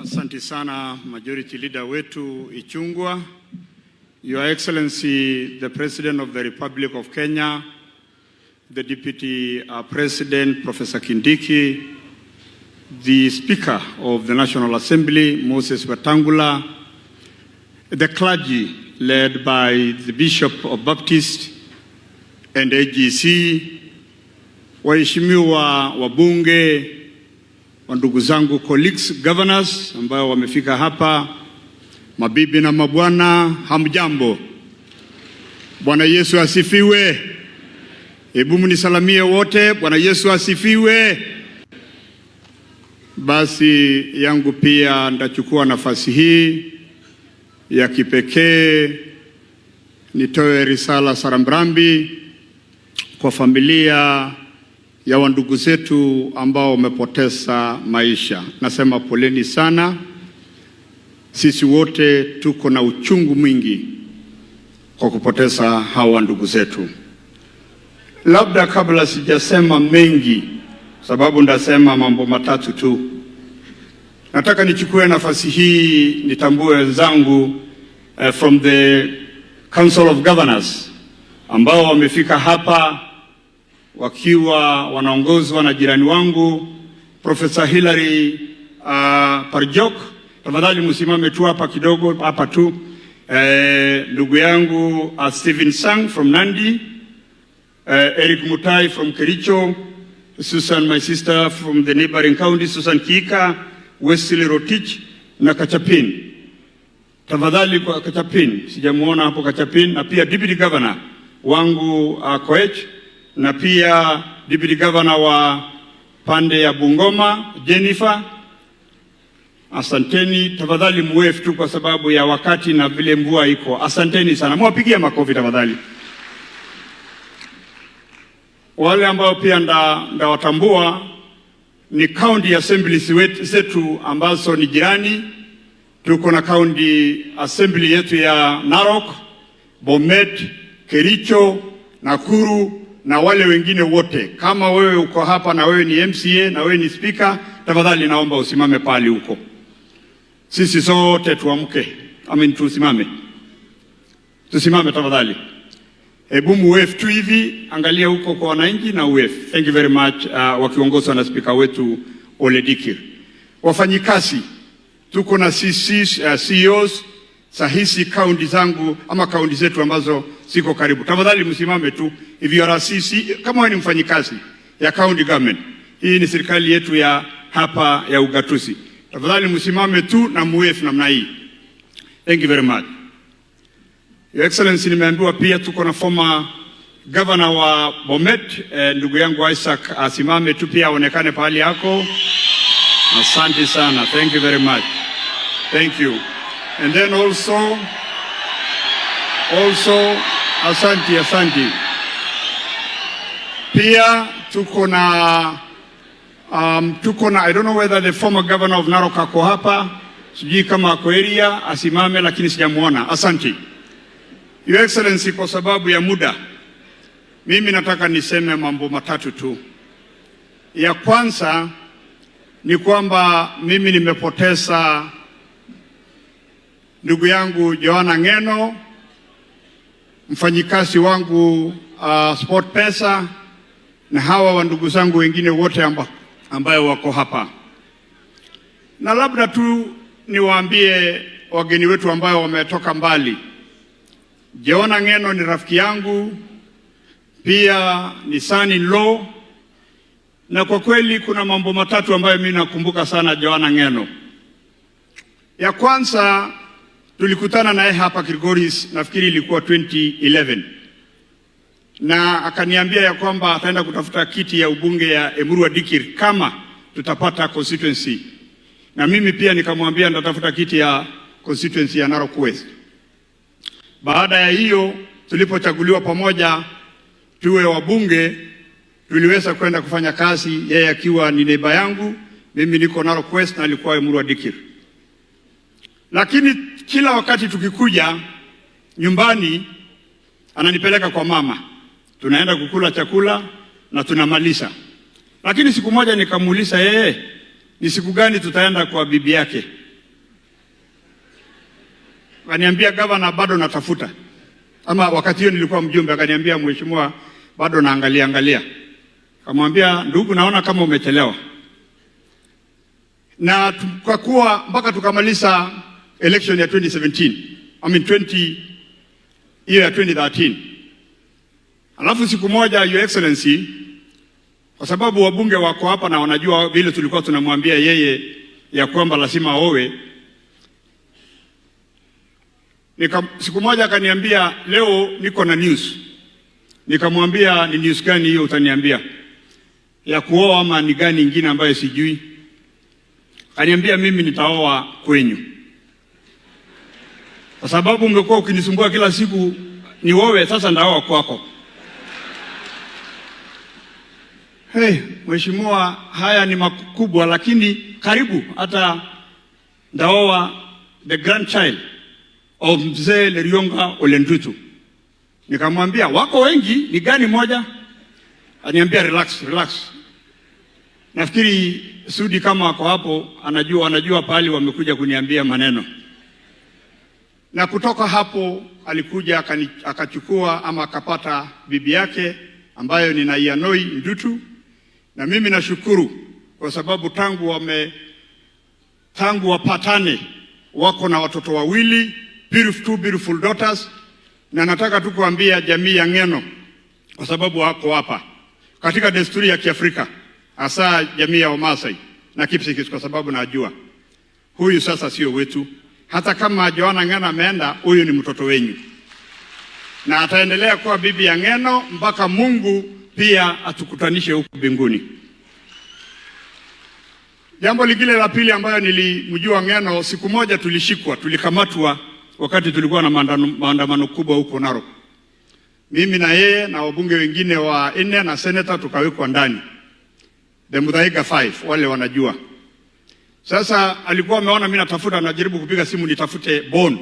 Asante sana, Majority Leader wetu Ichung'wah. Your Excellency, the President of the Republic of Kenya, the Deputy President, Professor Kindiki, the Speaker of the National Assembly, Moses Wetangula, the clergy led by the Bishop of Baptist and AGC, waheshimiwa wabunge, wa ndugu zangu colleagues governors ambao wamefika hapa, mabibi na mabwana, hamjambo. Bwana Yesu asifiwe. Hebu mnisalamie wote. Bwana Yesu asifiwe. Basi yangu pia nitachukua nafasi hii ya kipekee nitoe risala za rambirambi kwa familia ya wandugu zetu ambao wamepoteza maisha. Nasema poleni sana. Sisi wote tuko na uchungu mwingi kwa kupoteza hawa ndugu zetu. Labda kabla sijasema mengi, sababu ndasema mambo matatu tu, nataka nichukue nafasi hii nitambue wenzangu from the Council of Governors ambao wamefika hapa wakiwa wanaongozwa na jirani wangu Professor Hilary Parjok. Tafadhali msimame tu hapa kidogo, hapa tu. Ndugu yangu Stephen Sang from Nandi, Eric Mutai from Kericho, Susan, my sister from the neighboring county, Susan Kihika, Wesley Rotich na Kachapin. Tafadhali kwa Kachapin, sijamuona hapo Kachapin, na pia Deputy Governor wangu Koech, na pia Deputy Governor wa pande ya Bungoma, Jennifer. Asanteni, tafadhali muwave tu kwa sababu ya wakati na vile mvua iko. Asanteni sana, mwapigie makofi tafadhali. Wale ambao pia ndawatambua ni county assemblies zetu ambazo ni jirani. Tuko na county assembly yetu ya Narok, Bomet, Kericho, Nakuru na wale wengine wote. Kama wewe uko hapa na wewe ni MCA na wewe ni speaker, tafadhali naomba usimame pale huko. Sisi sote tuamke, I mean, tusimame, tusimame tafadhali. Hebu muwave tu hivi, angalia huko kwa wananchi na wave. Thank you very much, wakiongozwa na spika wetu Ole Dikir. Wafanyikazi tuko na CCs, CEOs za hizi kaunti zangu ama kaunti zetu ambazo ziko karibu. Tafadhali msimame tu if you are a CC, kama wewe ni mfanyikazi ya county government. Hii ni serikali yetu ya hapa ya ugatuzi. Tafadhali msimame tu na muwave namna hii. Thank you very much. Your Excellency, nimeambiwa pia tuko na former governor wa Bomet, ndugu yangu Isaac asimame tu pia aonekane pahali yako. Asante sana. Thank you very much. Thank you. And then also asante, asante. Pia tuko na I don't know whether the former governor of Narok ako hapa, sijui kama ako area, asimame, lakini sijamuona. Asante. Your Excellency, kwa sababu ya muda, mimi nataka niseme mambo matatu tu. Ya kwanza ni kwamba mimi nimepoteza ndugu yangu Joanna Ng'eno, mfanyikazi wangu SportPesa na hawa wa ndugu zangu wengine wote ambayo wako hapa, na labda tu niwaambie wageni wetu ambayo wametoka mbali. Joanna Ng'eno ni rafiki yangu, pia ni son in law, na kwa kweli kuna mambo matatu ambayo mimi nakumbuka sana Joanna Ng'eno. Ya kwanza, tulikutana naye hapa Kilgoris, nafikiri ilikuwa 2011, na akaniambia ya kwamba ataenda kutafuta kiti ya ubunge ya Emurua Dikir kama tutapata constituency, na mimi pia nikamwambia nitatafuta kiti ya constituency ya Narok West. Baada ya hiyo, tulipochaguliwa pamoja tuwe wabunge, tuliweza kwenda kufanya kazi, yeye akiwa ni neighbour yangu, mimi niko Narok West na alikuwa Emurua Dikir. Lakini kila wakati tukikuja nyumbani ananipeleka kwa mama, tunaenda kukula chakula na tunamaliza. Lakini siku moja nikamuuliza yeye, ni siku gani tutaenda kwa bibi yake? Akaniambia, "Gavana, bado natafuta." Ama wakati hiyo nilikuwa mjumbe, akaniambia, "Mheshimiwa, bado naangalia angalia." Kamwambia, "Ndugu, naona kama umechelewa." Na tukakuwa mpaka tukamaliza election ya 2017, I mean 20 hiyo ya 2013. Alafu siku moja, Your Excellency, kwa sababu wabunge wako hapa na wanajua vile tulikuwa tunamwambia yeye ya kwamba lazima aowe. Siku moja akaniambia, "Leo niko na news." Nikamwambia, "Ni news gani hiyo utaniambia? Ya kuoa ama ni gani ingine ambayo sijui?" Akaniambia, "Mimi nitaoa kwenyu. Kwa sababu umekuwa ukinisumbua kila siku niowe, sasa ndaoa kwako." Hey, mheshimiwa, haya ni makubwa, lakini karibu hata ndaoa the grandchild of Mzee Lerionga Ole Ntutu. Nikamwambia, "Wako wengi, ni gani moja?" Aniambia, "Relax, relax." Nafikiri Sudi kama ako hapo anajua pahali wamekuja kuniambia maneno. Na kutoka hapo alikuja akachukua ama akapata bibi yake ambayo ni Naianoi Ndutu, na mimi nashukuru kwa sababu tangu wapatane wako na watoto wawili, beautiful, two beautiful daughters, na nataka tu kuambia jamii ya Ng'eno kwa sababu wako hapa katika desturi ya Kiafrika, hasa jamii ya Wamasai na Kipsigis, kwa sababu najua huyu sasa sio wetu. Hata kama Joana Ng'eno ameenda, huyu ni mtoto wenyu na ataendelea kuwa bibi ya Ng'eno mpaka Mungu pia atukutanishe huku mbinguni. Jambo lingine la pili ambayo nilimjua Ng'eno, siku moja tulishikwa, tulikamatwa wakati tulikuwa na maandamano kubwa huko Narok. Mimi na yeye na wabunge wengine wa nne na senator tukawekwa ndani. The Muthaiga Five, wale wanajua. Sasa alikuwa ameona mimi natafuta, najaribu kupiga simu nitafute bond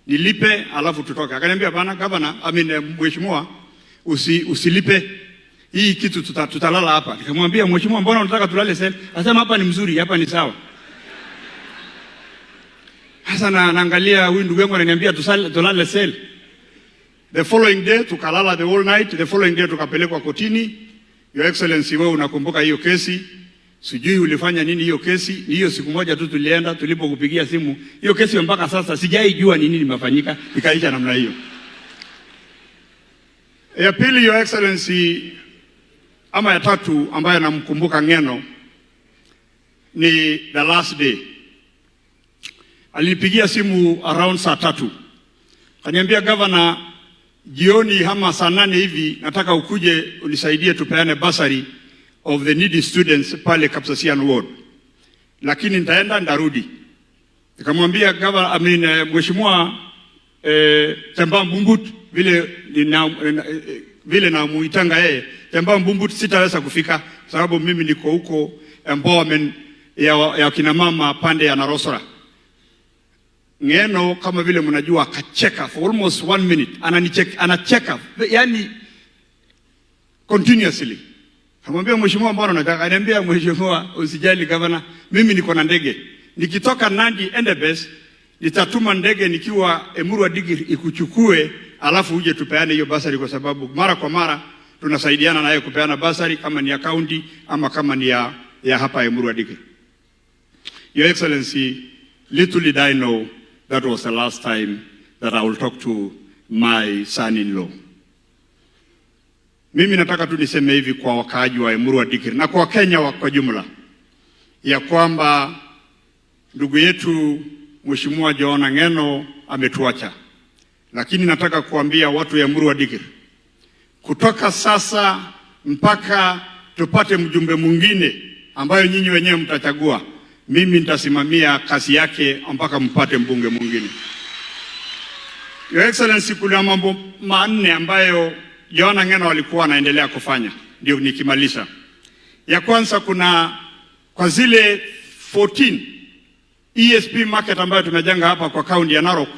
nilipe, alafu tutoke. Akaniambia, "Bana gavana, I mean, mheshimiwa, usilipe hii kitu, tutalala hapa." Nikamwambia, "Mheshimiwa, mbona unataka tulale cell?" Akasema, "Hapa ni mzuri, hapa ni sawa." Sasa na naangalia huyu ndugu yangu ananiambia tulale cell. The following day tukalala the whole night. The following day tukapelekwa kotini. Your Excellency, wewe unakumbuka hiyo kesi. Sijui ulifanya nini hiyo kesi. Ni hiyo siku moja tu tulienda tulipokupigia simu. Hiyo kesi mpaka sasa sijaijua ni nini limefanyika, ikaisha namna hiyo. Ya pili, Your Excellency, ama ya tatu ambayo namkumbuka Ng'eno ni the last day. Alinipigia simu around saa 3. Kaniambia, "Governor, jioni ama saa 8 hivi nataka ukuje unisaidie tupeane bursary of the needy students pale Kapsasian Ward. Lakini nitaenda ndarudi." Nikamwambia, "Governor, I mean, mheshimiwa Tembaa Mbumbut, vile namuitanga yeye Tembaa Mbumbut, sitaweza kufika sababu mimi niko huko empowerment ya kina mama pande ya Narosora." Ng'eno kama vile mnajua akacheka for almost one minute, ananicheka, anacheka yani continuously. Kamwambia, "Mheshimiwa, mbona unataka?" Ananiambia, "Mheshimiwa, usijali gavana, mimi niko na ndege. Nikitoka Nandi Endebess nitatuma ndege nikiwa Emurua Dikirr ikuchukue, alafu uje tupeane hiyo bursary, kwa sababu mara kwa mara tunasaidiana naye kupeana bursary kama ni ya county ama kama ni ya hapa Emurua Dikirr." Your Excellency, little did I know that was the last time that I will talk to my son-in-law. Mimi nataka tu niseme hivi kwa wakaaji wa Emurua Dikirr na kwa Wakenya kwa jumla ya kwamba ndugu yetu Mheshimiwa Johana Ng'eno ametuacha, lakini nataka kuambia watu ya Emurua Dikirr, kutoka sasa mpaka tupate mjumbe mwingine ambayo nyinyi wenyewe mtachagua, mimi nitasimamia kazi yake mpaka mpate mbunge mwingine. Your Excellency, kuna mambo manne ambayo Johana Ng'eno alikuwa anaendelea kufanya, ndio nikimaliza. Ya kwanza, kuna kwa zile 14 ESP market ambayo tumejenga hapa kwa kaunti ya Narok,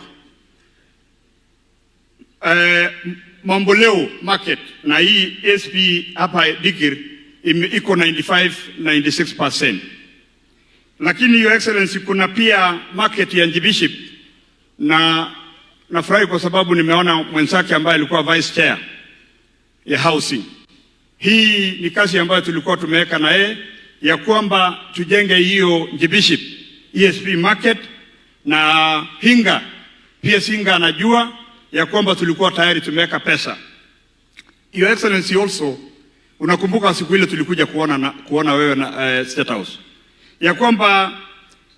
Mamboleo market na hii ESP hapa Dikirr iko 95 96%. Lakini Your Excellency, kuna pia market ya Njibiship na Nafurahi kwa sababu nimeona mwenzake ambaye alikuwa vice chair ya housing. Hii ni kazi ambayo tulikuwa tumeweka na yeye ya kwamba tujenge hiyo Njibiship ESP market na Hinga. PS Hinga anajua ya kwamba tulikuwa tayari tumeweka pesa. Your Excellency, also unakumbuka siku ile tulikuja kuona wewe na State House ya kwamba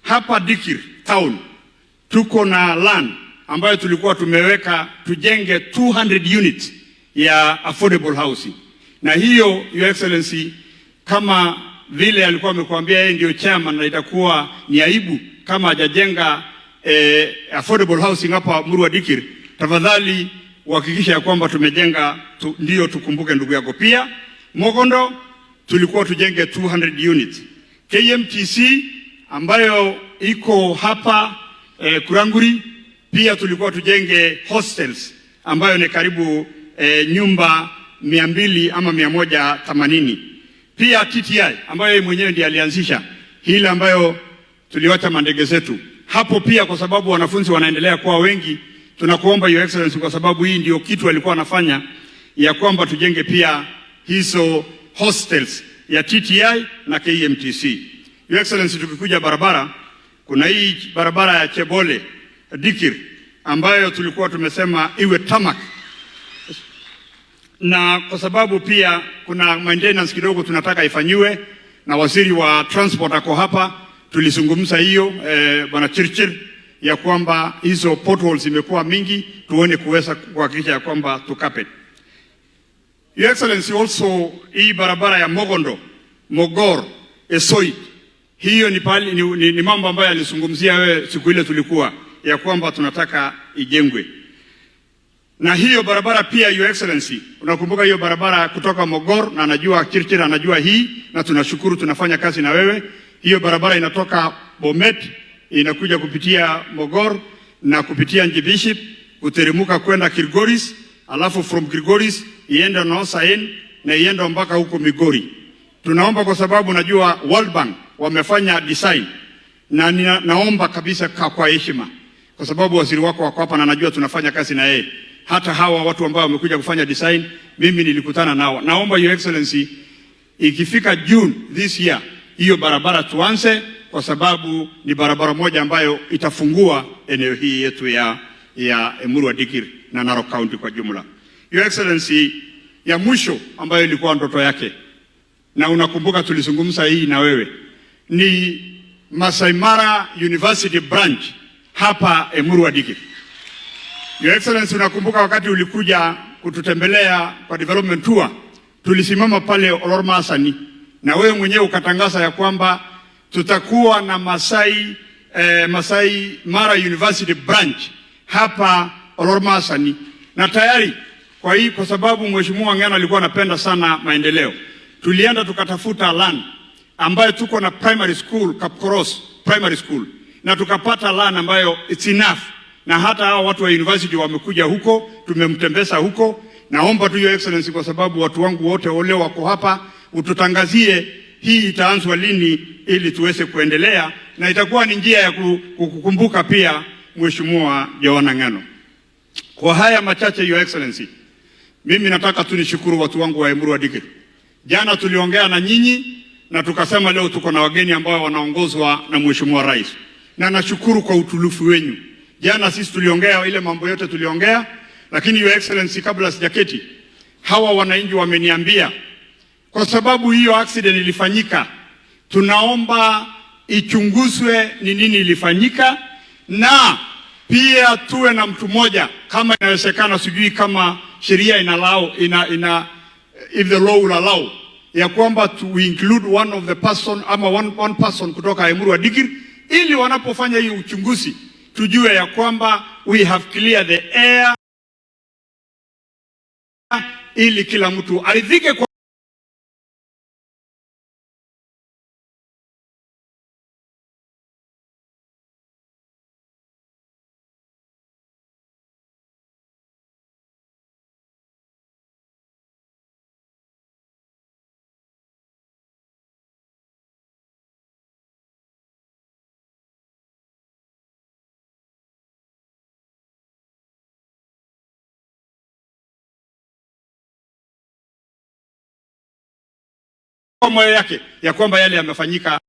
hapa Dikir town tuko na land ambayo tulikuwa tumeweka tujenge 200 units ya affordable housing, na hiyo, Your Excellency, kama vile alikuwa amekuambia yeye ndio chairman, na itakuwa ni aibu kama hajajenga affordable housing hapa Murua Dikir. Tafadhali uhakikishe ya kwamba tumejenga ndio tukumbuke ndugu yako. Pia Mogondo tulikuwa tujenge 200 units. KMTC ambayo iko hapa Kuranguri pia tulikuwa tujenge hostels ambayo ni karibu nyumba 200 ama 180. Pia TTI ambayo yeye mwenyewe ndiye alianzisha hili ambayo tuliwacha mandege zetu hapo pia, kwa sababu wanafunzi wanaendelea kuwa wengi, tunakuomba, Your Excellency, kwa sababu hii ndio kitu alikuwa anafanya ya kwamba tujenge pia hizo hostels ya TTI na KMTC. Your Excellency, tukikuja barabara, kuna hii barabara ya Chebole Dikir ambayo tulikuwa tumesema iwe tarmac, na kwa sababu pia kuna maintenance kidogo tunataka ifanyiwe, na waziri wa transport ako hapa, tulizungumza hiyo bwana Chirchir ya kwamba hizo potholes zimekuwa mingi, tuone kuweza kuhakikisha ya kwamba tucarpet. Your Excellency, also hii barabara ya Mogondo, Mogor, Esoit, hiyo ni mambo ambayo alizungumzia wewe siku ile tulikuwa ya kwamba tunataka ijengwe. Na hiyo barabara pia, Your Excellency, unakumbuka hiyo barabara kutoka Mogor, na anajua Chirchir anajua hii, na tunashukuru tunafanya kazi na wewe. Hiyo barabara inatoka Bomet inakuja kupitia Mogor na kupitia Njibiship kuteremka kwenda Kilgoris, alafu from Kilgoris iende Noosaen na iende mpaka huko Migori. Tunaomba kwa sababu najua World Bank wamefanya design na naomba kabisa kwa heshima, kwa sababu waziri wako wako hapa na najua tunafanya kazi na yeye. Hata hawa watu ambao wamekuja kufanya design, mimi nilikutana nao. Naomba, Your Excellency, ikifika June this year hiyo barabara tuanze, kwa sababu ni barabara moja ambayo itafungua eneo hii yetu ya Emurua Dikir na Narok County kwa jumla. Your Excellency, ya mwisho ambayo ilikuwa ndoto yake na unakumbuka tulizungumza hii na wewe, ni Masai Mara University branch hapa Emurua Dikir. Your Excellency, unakumbuka wakati ulikuja kututembelea kwa development tour, tulisimama pale Olormasani na wewe mwenyewe ukatangaza ya kwamba tutakuwa na Masai Mara University branch hapa Olormasani, na tayari kwa hii, kwa sababu Mheshimiwa Ng'eno alikuwa anapenda sana maendeleo, tulienda tukatafuta land ambayo tuko na primary school Kapkoros Primary School, na tukapata land ambayo it's enough, na hata hao watu wa university wamekuja huko, tumemtembeza huko. Naomba tu, Your Excellency, kwa sababu watu wangu wote wale wako hapa, ututangazie hii itaanzwa lini ili tuweze kuendelea, na itakuwa ni njia ya kukumbuka pia Mheshimiwa Johana Ng'eno. Kwa haya machache, Your Excellency, mimi nataka tu nishukuru watu wangu wa Emurua Dikirr. Jana tuliongea na nyinyi na tukasema leo tuko na wageni ambao wanaongozwa na Mheshimiwa Rais, na nashukuru kwa utulivu wenyu. Jana sisi tuliongea ile mambo yote tuliongea, lakini, Your Excellency, kabla sijaketi, hawa wananchi wameniambia kwa sababu hiyo accident ilifanyika, tunaomba ichunguzwe ni nini ilifanyika, na pia tuwe na mtu mmoja kama inawezekana, sijui kama sheria ina allow, ina if the law will allow ya kwamba to include one of the person ama one person kutoka Emurua Dikirr ili wanapofanya hiyo uchunguzi tujue ya kwamba we have cleared the air ili kila mtu aridhike kwa moyo yake ya kwamba yale yamefanyika